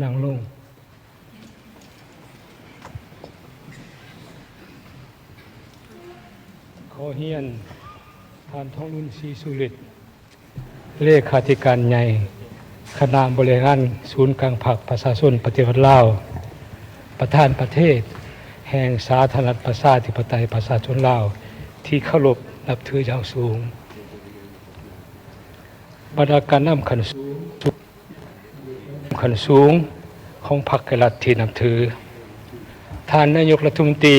ນັ່ງລົງ. ຂໍຮຽນທ່ານ ທອງລຸນ ສີສຸລິດ ເລຂາທິການໃຫຍ່ຄະນະບໍລິຫານງານສູນກາງພັກປະຊາຊົນປະຕິວັດລາວ, ປະທານປະເທດແຫ່ງສາທາລະນະລັດປະຊາທິປະໄຕປະຊາຊົນລາວ ທີ່ເຄົາລົບນັບຖືຢ່າງສູງ. ບັນດາການນຳຂັ້ນສູງ ຂັ້ນສູງຂອງພັກແກ່ລັດທີ່ນັບຖື, ທ່ານນາຍົກລັດຖະມົນຕີ,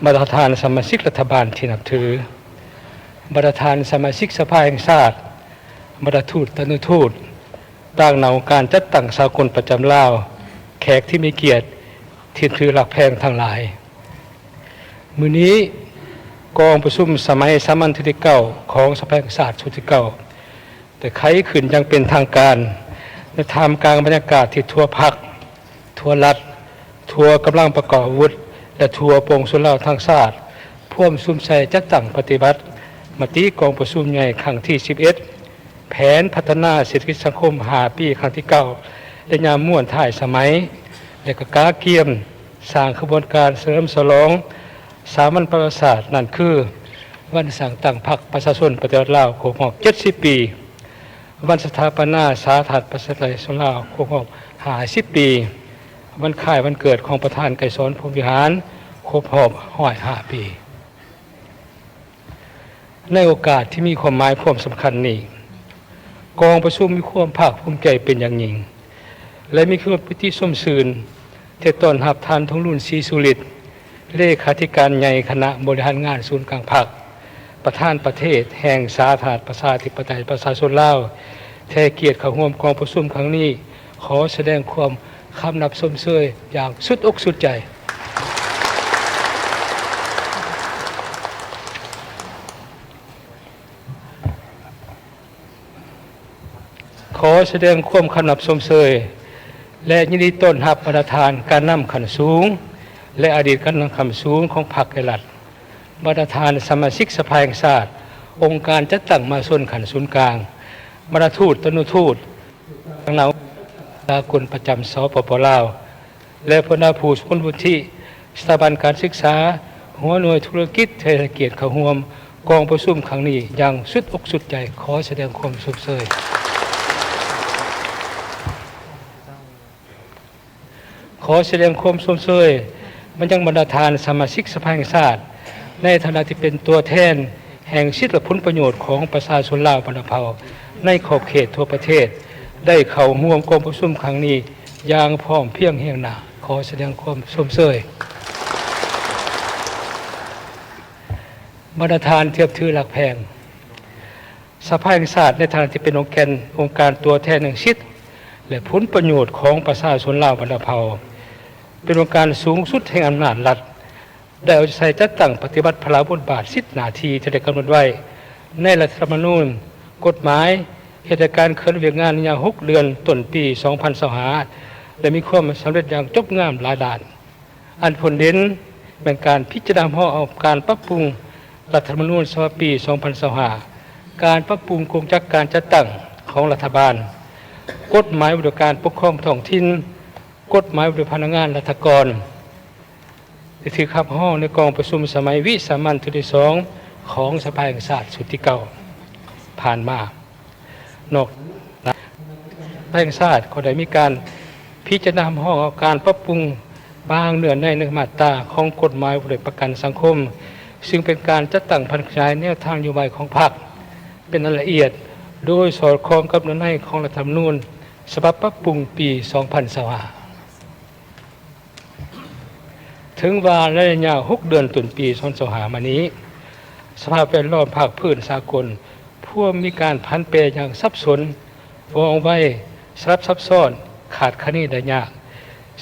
ບັນດາທ່ານສະມາຊິກລັດຖະບານທີ່ນັບຖື, ບັນດາທ່ານສະມາຊິກສະພາແຫ່ງຊາດ, ບັນດາທູດ, ຕານຸທູດ, ຕ່າງໜ້າອົງການຈັດຕັ້ງສາກົນປະຈຳລາວ, ແຂກທີ່ມີກຽດທີ່ຖືຮັກແພງທັງຫຼາຍ. ມື້ນີ້ ກອງປະຊຸມສະໄໝສາມັນເທື່ອທີເກົ້າຂອງສະພາແຫ່ງຊາດຊຸດທີເກົ້າ ໄດ້ໄຂຂຶ້ນຢ່າງເປັນທາງການ ໃນທ່າມກາງບັນຍາກາດທີ່ທົ່ວພັກ, ທົ່ວລັດ, ທົ່ວກຳລັງປະກອບອາວຸດ ແລະ ທົ່ວປວງຊົນລາວທັງຊາດ ພວມສຸມໃສ່ຈັດຕັ້ງປະຕິບັດມະຕິກອງປະຊຸມໃຫຍ່ຄັ້ງທີສິບເອັດ ແຜນພັດທະນາເສດຖະກິດສັງຄົມຫ້າປີຄັ້ງທີເກົ້າ ໄລຍະມ້ວນທ້າຍສະໄໝ ແລະ ກໍກະກຽມສ້າງຂະບວນການສະເຫຼີມສະຫຼອງສາມັນປະຫວັດສາດ ນັ້ນຄື ວັນສ້າງຕັ້ງພັກປະຊາຊົນປະຕິວັດລາວຄົບຮອບເຈັດສິບປີ, ວັນສະຖາປະນາສາທາລະນະລັດປະຊາຊົນລາວຄົບຮອບຫ້າສິບປີ, ວັນຄ້າຍວັນເກີດຂອງປະທານໄກສອນ ພົມວິຫານ ຄົບຮອບຮ້ອຍຫ້າປີ. ໃນໂອກາດທີ່ມີຄວາມໝາຍຄວາມສຳຄັນນີ້, ກອງປະຊຸມມີຄວາມພາກພູມໃຈເປັນຢ່າງຍິ່ງ ແລະ ມີຄວາມປີຕິຊົມຊື່ນ ທີ່ຕ້ອນຮັບທ່ານ ທອງລຸນ ສີສຸລິດ ເລຂາທິການໃຫຍ່ຄະນະບໍລິຫານງານສູນກາງພັກ, ປະທານປະເທດແຫ່ງສາທາລະນະລັດປະຊາທິປະໄຕປະຊາຊົນລາວ ທີ່ໃຫ້ກຽດເຂົ້າຮ່ວມກອງປະຊຸມຄັ້ງນີ້. ຂໍສະແດງຄວາມຄຳນັບຊົມເຊີຍຢ່າງສຸດອົກສຸດໃຈ. ຂໍສະແດງຄວາມຄຳນັບຊົມເຊີຍ ແລະ ຍິນດີຕ້ອນຮັບບັນດາທ່ານການນຳຂັ້ນສູງ ແລະ ອະດີດການນຳຂັ້ນສູງຂອງພັກ ແລະ ລັດ, ບັນດາທ່ານສະມາຊິກສະພາແຫ່ງຊາດ, ອົງການຈັດຕັ້ງມະຫາຊົນຂັ້ນສູນກາງ, ບັນດາທູດ, ຕານຸທູດ, ທາງນາ ສາກົນປະຈຳ ສປປ ລາວ ແລະ ບັນດາຜູ້ຊົງຄຸນວຸດທິ, ສະຖາບັນການສຶກສາ, ຫົວໜ່ວຍທຸລະກິດ ທີ່ໃຫ້ກຽດເຂົ້າຮ່ວມກອງປະຊຸມຄັ້ງນີ້ຢ່າງສຸດອົກສຸດໃຈ. ຂໍສະແດງຄວາມຊົມເຊີຍ. ຂໍສະແດງຄວາມຊົມເຊີຍມາຍັງບັນດາທ່ານສະມາຊິກສະພາແຫ່ງຊາດ ໃນຖານະທີ່ເປັນຕົວແທນແຫ່ງສິດ ແລະ ຜົນປະໂຫຍດຂອງປະຊາຊົນລາວບັນດາເຜົ່າໃນຂອບເຂດທົ່ວປະເທດ ໄດ້ເຂົ້າຮ່ວມກອງປະຊຸມຄັ້ງນີ້ຢ່າງພ້ອມພຽງຮຽງໜ້າ. ຂໍສະແດງຄວາມຊົມເຊີຍ. ບັນດາທ່ານທີ່ນັບຖືຮັກແພງ, ສະພາແຫ່ງຊາດໃນຖານະທີ່ເປັນອົງແກ່ນ ອົງການຕົວແທນແຫ່ງສິດ ແລະ ຜົນປະໂຫຍດຂອງປະຊາຊົນລາວບັນດາເຜົ່າ, ເປັນອົງການສູງສຸດແຫ່ງອຳນາດລັດ, ໄດ້ເອົາໃຈໃສ່ຈັດຕັ້ງປະຕິບັດພາລະບົດບາດສິດໜ້າທີ່ທີ່ໄດ້ກຳນົດໄວ້ໃນລັດຖະທຳມະນູນ, ກົດໝາຍ, ເຮັດໃຫ້ການເຄື່ອນວຽກງານໄລຍະຫົກເດືອນຕົ້ນປີສອງພັນຊາວຫ້າ ໄດ້ມີຄວາມສຳເລັດຢ່າງຈົບງາມຫຼາຍດ້ານ. ອັນພົ້ນເດັ່ນແມ່ນການພິຈາລະນາຮ່ວມເອົາການປັບປຸງລັດຖະທຳມະນູນສະບັບປີສອງພັນຊາວຫ້າ, ການປັບປຸງໂຄງຈັກການຈັດຕັ້ງຂອງລັດຖະບານ, ກົດໝາຍວ່າດ້ວຍການປົກຄອງທ້ອງຖິ່ນ, ກົດໝາຍວ່າດ້ວຍພະນັກງານລັດຖະກອນ ໄດ້ຖືກຮັບຮອງໃນກອງປະຊຸມສະໄໝວິສາມັນເທື່ອທີສອງຂອງສະພາແຫ່ງຊາດຊຸດທີເກົ້າຜ່ານມາ. ນອກນັ້ນ ສະພາແຫ່ງຊາດກໍໄດ້ມີການພິຈາລະນາຮັບຮອງເອົາການປັບປຸງບາງເນື້ອໃນ ໃນມາດຕາຂອງກົດໝາຍວ່າດ້ວຍປະກັນສັງຄົມ, ຊຶ່ງເປັນການຈັດຕັ້ງຜັນຂະຫຍາຍແນວທາງນະໂຍບາຍຂອງພັກເປັນອັນລະອຽດ, ໂດຍສອດຄ່ອງກັບເນື້ອໃນຂອງລັດຖະທຳມະນູນສະບັບປັບປຸງປີສອງພັນຊາວຫ້າ. ເຖິງວ່າໃນໄລຍະຫົກເດືອນຕົ້ນປີສອງພັນຊາວຫ້າມານີ້, ສະພາບແວດລ້ອມພາກພື້ນສາກົນພວມມີການຜັນແປຢ່າງສັບສົນ, ວ່ອງໄວ, ສະຫຼັບຊັບຊ້ອນ, ຂາດຄະເນໄດ້ຍາກ,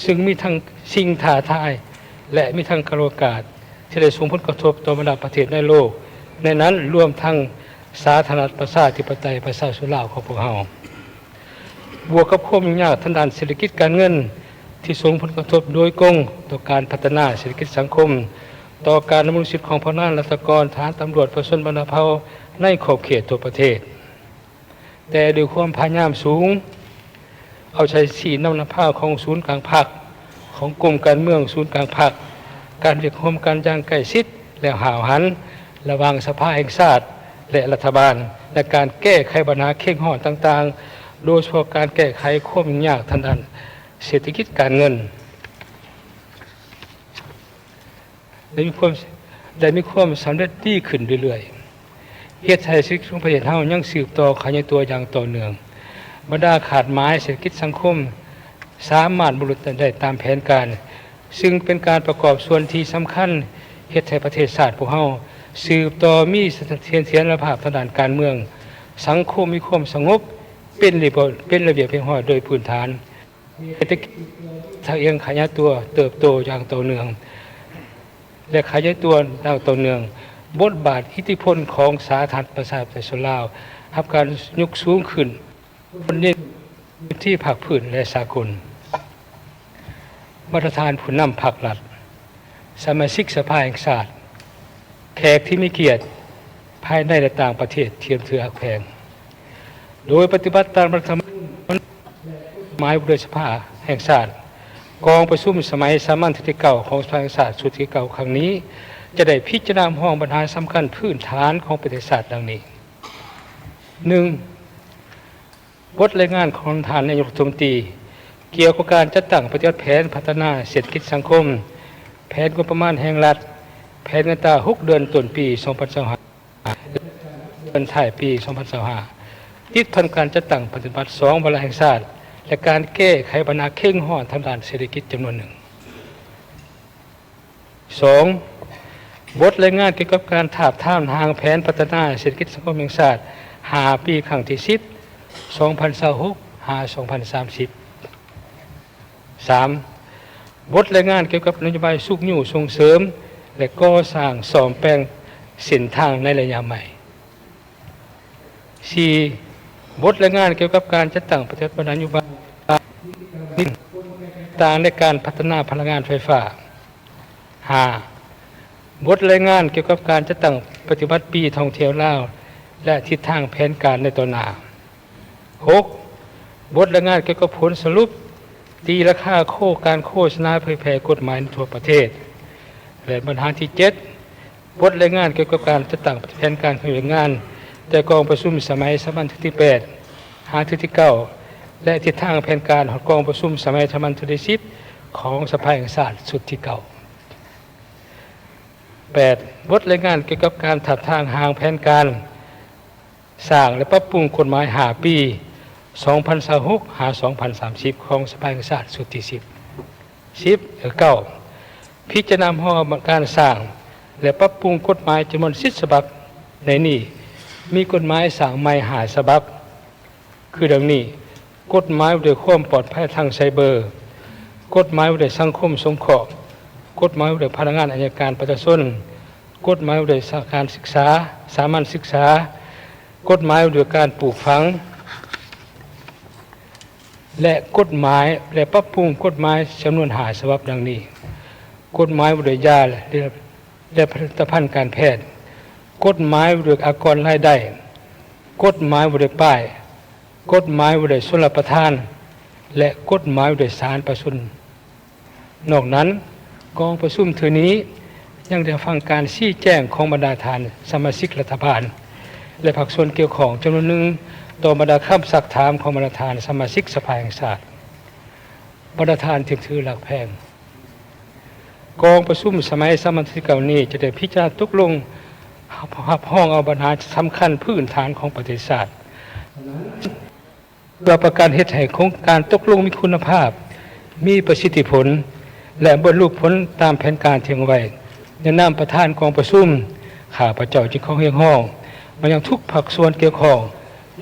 ຊຶ່ງມີທັງສິ່ງທ້າທາຍ ແລະ ມີທັງໂອກາດທີ່ໄດ້ສົ່ງຜົນກະທົບຕໍ່ບັນດາປະເທດໃນໂລກ, ໃນນັ້ນລວມທັງສາທາລະນະລັດປະຊາທິປະໄຕປະຊາຊົນລາວຂອງພວກເຮົາ. ບວກກັບຄວາມຫຍຸ້ງຍາກທາງດ້ານເສດຖະກິດການເງິນ ທີ່ສົ່ງຜົນກະທົບໂດຍກົງຕໍ່ການພັດທະນາເສດຖະກິດສັງຄົມ, ຕໍ່ການດຳລົງຊີວິດຂອງພະນັກງານລັດຖະກອນ, ທະຫານ, ຕຳຫຼວດ, ປະຊາຊົນບັນດາເຜົ່າໃນຂອບເຂດທົ່ວປະເທດ. ແຕ່ດ້ວຍຄວາມພະຍາຍາມສູງ, ເອົາໃສ່ຊີ້ນຳນຳພາຂອງສູນກາງພັກ, ຂອງກົມການເມືອງສູນກາງພັກ, ການວຽກຮ່ວມກັນຢ່າງໃກ້ຊິດ ແລະ ຫ້າວຫັນ ລະຫວ່າງສະພາແຫ່ງຊາດ ແລະ ລັດຖະບານ ໃນການແກ້ໄຂບັນຫາເຄັ່ງຮ້ອນຕ່າງໆ, ໂດຍສະເພາະການແກ້ໄຂຄວາມຫຍຸ້ງຍາກທາງດ້ານເສດຖະກິດການເງິນ. ໄດ້ມີຄວາມ ໄດ້ມີຄວາມສຳເລັດດີຂຶ້ນເລື້ອຍໆ, ເຮັດໃຫ້ເສດຖະກິດຂອງປະເທດເຮົາຍັງສືບຕໍ່ຂະຫຍາຍຕົວຢ່າງຕໍ່ເນື່ອງ. ບັນດາຄາດໝາຍເສດຖະກິດສັງຄົມສາມາດບັນລຸໄດ້ຕາມແຜນການ, ຊຶ່ງເປັນການປະກອບສ່ວນທີ່ສຳຄັນ ເຮັດໃຫ້ປະເທດຊາດພວກເຮົາສືບຕໍ່ມີສະຖຽນເສດຖະພາບທາງດ້ານການເມືອງ, ສັງຄົມມີຄວາມສະຫງົບ, ເປັນລະບຽບ ເປັນລະບຽບຮຽບຮ້ອຍໂດຍພື້ນຖານ. ເສດຖະກິດທະເອງຂະຫຍາຍຕົວເຕີບໂຕຢ່າງຕໍ່ເນື່ອງ ແລະ ຂະຫຍາຍຕົວຢ່າງຕໍ່ເນື່ອງ, ບົດບາດອິດທິພົນຂອງສາທາລະນະລັດປະຊາທິປະໄຕຊົນລາວ ຮັບການຍົກສູງຂຶ້ນ ບົນເວທີພາກພື້ນ ແລະ ສາກົນ. ມາດຕະຖານຜູ້ນຳພັກລັດ, ສະມາຊິກສະພາແຫ່ງຊາດ, ແຂກທີ່ມີກຽດ ພາຍໃນ ແລະ ຕ່າງປະເທດທີ່ເຊື່ອຖືຮັກແພງ. ໂດຍປະຕິບັດຕາມລັດຖະທຳມະນູນ ແລະ ກົດໝາຍວ່າດ້ວຍສະພາແຫ່ງຊາດ, ກອງປະຊຸມສະໄໝສາມັນເທື່ອທີເກົ້າຂອງສະພາແຫ່ງຊາດຊຸດທີເກົ້າຄັ້ງນີ້ ຈະໄດ້ພິຈາລະນາຮັບຮອງບັນຫາສຳຄັນພື້ນຖານຂອງປະເທດຊາດດັ່ງນີ້: ໜຶ່ງ, ບົດລາຍງານຂອງທ່ານນາຍົກລັດຖະມົນຕີ ກ່ຽວກັບການຈັດຕັ້ງປະຕິບັດແຜນພັດທະນາເສດຖະກິດສັງຄົມ, ແຜນງົບປະມານແຫ່ງລັດ, ແຜນເງິນຕາຫົກເດືອນຕົ້ນປີສອງພັນຊາວຫ້າ ເດືອນທ້າຍປີສອງພັນຊາວຫ້າ ຕິດພັນການຈັດຕັ້ງປະຕິບັດສອງວາລະແຫ່ງຊາດ ແລະ ການແກ້ໄຂບັນຫາເຄັ່ງຮ້ອນທາງດ້ານເສດຖະກິດຈຳນວນໜຶ່ງ. ສອງ, ບົດລາຍງານກ່ຽວກັບການທາບທາມຮ່າງແຜນພັດທະນາເສດຖະກິດສັງຄົມແຫ່ງຊາດຫ້າປີ ຄັ້ງທີສິບ ສອງພັນຊາວຫົກ ຫາ ສອງພັນສາມສິບ. ສາມ, ບົດລາຍງານກ່ຽວກັບນະໂຍບາຍຊຸກຍູ້ສົ່ງເສີມ ແລະ ກໍ່ສ້າງສ້ອມແປງເສັ້ນທາງໃນໄລຍະໃໝ່. ສີ່, ບົດລາຍງານກ່ຽວກັບການຈັດຕັ້ງປະຕິບັດນະໂຍບາຍຕ່າງໃນການພັດທະນາພະລັງງານໄຟຟ້າ. ຫ້າ, ບົດລາຍງານກ່ຽວກັບການຈັດຕັ້ງປະຕິບັດປີທ່ອງທ່ຽວລາວ ແລະ ທິດທາງແຜນການໃນຕໍ່ໜ້າ. ຫົກ, ບົດລາຍງານກ່ຽວກັບຜົນສະຫຼຸບຕີລາຄາໂຄ ການໂຄສະນາເຜີຍແຜ່ກົດໝາຍໃນທົ່ວປະເທດ ແລະ ບັນຫາທີເຈັດ, ບົດລາຍງານກ່ຽວກັບການຈັດຕັ້ງແຜນການຂະຫຍາຍວຽກງານ ແຕ່ກອງປະຊຸມສະໄໝສາມັນເທື່ອທີແປດ ຫາເທື່ອທີເກົ້າ ແລະ ທິດທາງແຜນການຮອດກອງປະຊຸມສະໄໝສາມັນເທື່ອທີສິບ ຂອງສະພາແຫ່ງຊາດຊຸດທີເກົ້າ. ແປດ, ບົດລາຍງານກ່ຽວກັບການທາບທາມຮ່າງແຜນການ ສ້າງ ແລະ ປັບປຸງກົດໝາຍຫ້າປີ ສອງພັນຊາວຫົກ ຫາ ສອງພັນສາມສິບ ຂອງສະພາແຫ່ງຊາດຊຸດທີສິບ. ສິບ, ເອີ ເກົ້າ, ພິຈາລະນາຮອບການສ້າງ ແລະ ປັບປຸງກົດໝາຍຈຳນວນສິບສະບັບ, ໃນນີ້ມີກົດໝາຍສ້າງໃໝ່ຫ້າສະບັບ ຄືດັ່ງນີ້: ກົດໝາຍວ່າດ້ວຍຄວາມປອດໄພທາງໄຊເບີ, ກົດໝາຍວ່າດ້ວຍສັງຄົມສົງເຄາະ, ກົດໝາຍວ່າດ້ວຍພະນັກງານອັຍການປະຊາຊົນ, ກົດໝາຍວ່າດ້ວຍສາ ການສຶກສາ ສາມັນສຶກສາ, ກົດໝາຍວ່າດ້ວຍການປູກຝັງ ແລະ ກົດໝາຍ ແລະ ປັບປຸງກົດໝາຍຈຳນວນຫ້າສະບັບດັ່ງນີ້: ກົດໝາຍວ່າດ້ວຍຢາ ແລະ ແລະ ຜະລິດຕະພັນການແພດ, ກົດໝາຍວ່າດ້ວຍອາກອນລາຍໄດ້, ກົດໝາຍວ່າດ້ວຍປ້າຍ, ກົດໝາຍວ່າດ້ວຍຊົນລະປະທານ ແລະ ກົດໝາຍວ່າດ້ວຍສານປະຊາຊົນ. ນອກນັ້ນ, ກອງປະຊຸມເທື່ອນີ້ຍັງໄດ້ຮັບຟັງການຊີ້ແຈງຂອງບັນດາທ່ານສະມາຊິກລັດຖະບານ ແລະ ພາກສ່ວນກ່ຽວຂ້ອງຈຳນວນໜຶ່ງ ຕໍ່ບັນດາຄຳຊັກຖາມຂອງບັນດາທ່ານສະມາຊິກສະພາແຫ່ງຊາດ. ບັນດາທ່ານທີ່ເຊື່ອຖືຮັກແພງ, ກອງປະຊຸມສະໄໝສາມັນທີເກົ້ານີ້ຈະໄດ້ພິຈາລະນາຕົກລົງຮັບ ຮັບຮອງເອົາບັນຫາສຳຄັນພື້ນຖານຂອງປະເທດຊາດ ເພື່ອປະກັນເຮັດໃຫ້ໂຄງການຕົກລົງມີຄຸນນະພາບ, ມີປະສິດທິຜົນ ແລະ ບັນລຸຜົນຕາມແຜນການທີ່ວາງໄວ້. ໃນນາມປະທານກອງປະຊຸມ, ຂ້າພະເຈົ້າຈຶ່ງຂໍຮຽກຮ້ອງມາຍັງທຸກພາກສ່ວນກ່ຽວຂ້ອງ,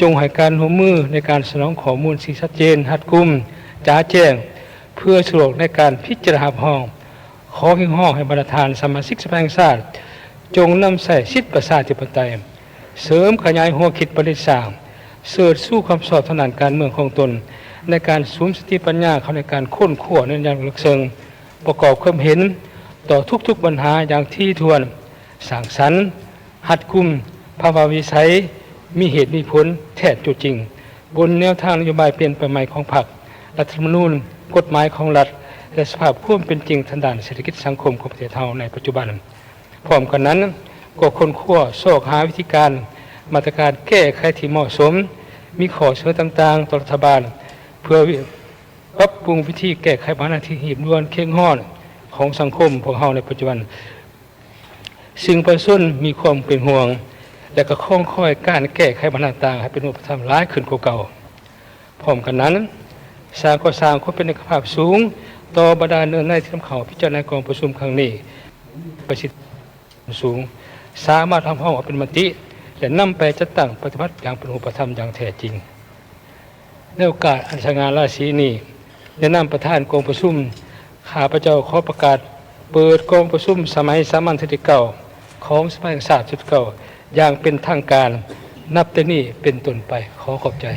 ຈົ່ງໃຫ້ການຮ່ວມມືໃນການສະໜອງຂໍ້ມູນທີ່ຊັດເຈນ, ຮັດກຸມ, ຈະແຈ້ງ ເພື່ອສະດວກໃນການພິຈາລະນາຮັບຮອງ. ຂໍຮຽກຮ້ອງໃຫ້ບັນດາທ່ານສະມາຊິກສະພາແຫ່ງຊາດ ຈົ່ງນຳໃຊ້ສິດປະຊາທິປະໄຕ, ເສີມຂະຫຍາຍຫົວຄິດປະດິດສ້າງ, ເສີດຊູຄວາມຊອບທາງດ້ານການເມືອງຂອງຕົນ ໃນການສຸມສະຕິປັນຍາເຂົ້າໃນການຄົ້ນຄວ້າໃນຢ່າງເລິກເຊິ່ງ, ປະກອບຄວາມເຫັນຕໍ່ທຸກໆບັນຫາຢ່າງຖີ່ຖ້ວນ, ສ້າງສັນ, ຮັດກຸມ, ພາວະວິໄສ, ມີເຫດມີຜົນ, ແທ້ຕົວຈິງ, ບົນແນວທາງນະໂຍບາຍປ່ຽນແປງໃໝ່ຂອງພັກ, ລັດຖະທຳມະນູນ, ກົດໝາຍຂອງລັດ ແລະ ສະພາບຄວາມເປັນຈິງທາງດ້ານເສດຖະກິດສັງຄົມຂອງປະເທດເຮົາໃນປັດຈຸບັນ. ພ້ອມກັນນັ້ນ, ກໍຄົ້ນຄວ້າຊອກຫາວິທີການ, ມາດຕະການແກ້ໄຂທີ່ເໝາະສົມ, ມີຂໍ້ສະເໜີຕ່າງໆຕໍ່ລັດຖະບານ ເພື່ອປັບປຸງວິທີແກ້ໄຂບັນຫາທີ່ຮີບດ່ວນເຄັ່ງຮ້ອນຂອງສັງຄົມພວກເຮົາໃນປັດຈຸບັນ ຊຶ່ງປະຊາຊົນມີຄວາມເປັນຫ່ວງ ແລະ ກໍຄອງຄອຍການແກ້ໄຂບັນຫາຕ່າງໆໃຫ້ເປັນຮູບປະທຳຫຼາຍຂຶ້ນກວ່າເກົ່າ. ພ້ອມກັນນັ້ນ, ສ້າງກໍສ້າງຄວາມເປັນເອກະພາບສູງຕໍ່ບັນດາເນື້ອໃນທີ່ນຳເຂົ້າພິຈາລະນາກອງປະຊຸມຄັ້ງນີ້ ປະສິດທິ ສູງ, ສາມາດຮັບຮອງເອົາເປັນມະຕິ ແລະ ນຳໄປຈັດຕັ້ງປະຕິບັດຢ່າງເປັນຮູບປະທຳຢ່າງແທ້ຈິງ. ໃນໂອກາດອັນສະຫງ່າລາສີນີ້, ໃນນາມປະທານກອງປະຊຸມ, ຂ້າພະເຈົ້າຂໍປະກາດເປີດກອງປະຊຸມສະໄໝສາມັນເທື່ອທີເກົ້າ ຂອງສະພາແຫ່ງຊາດຊຸດທີເກົ້າ ຢ່າງເປັນທາງການ ນັບແຕ່ນີ້ເປັນຕົ້ນໄປ. ຂໍຂອບໃຈ.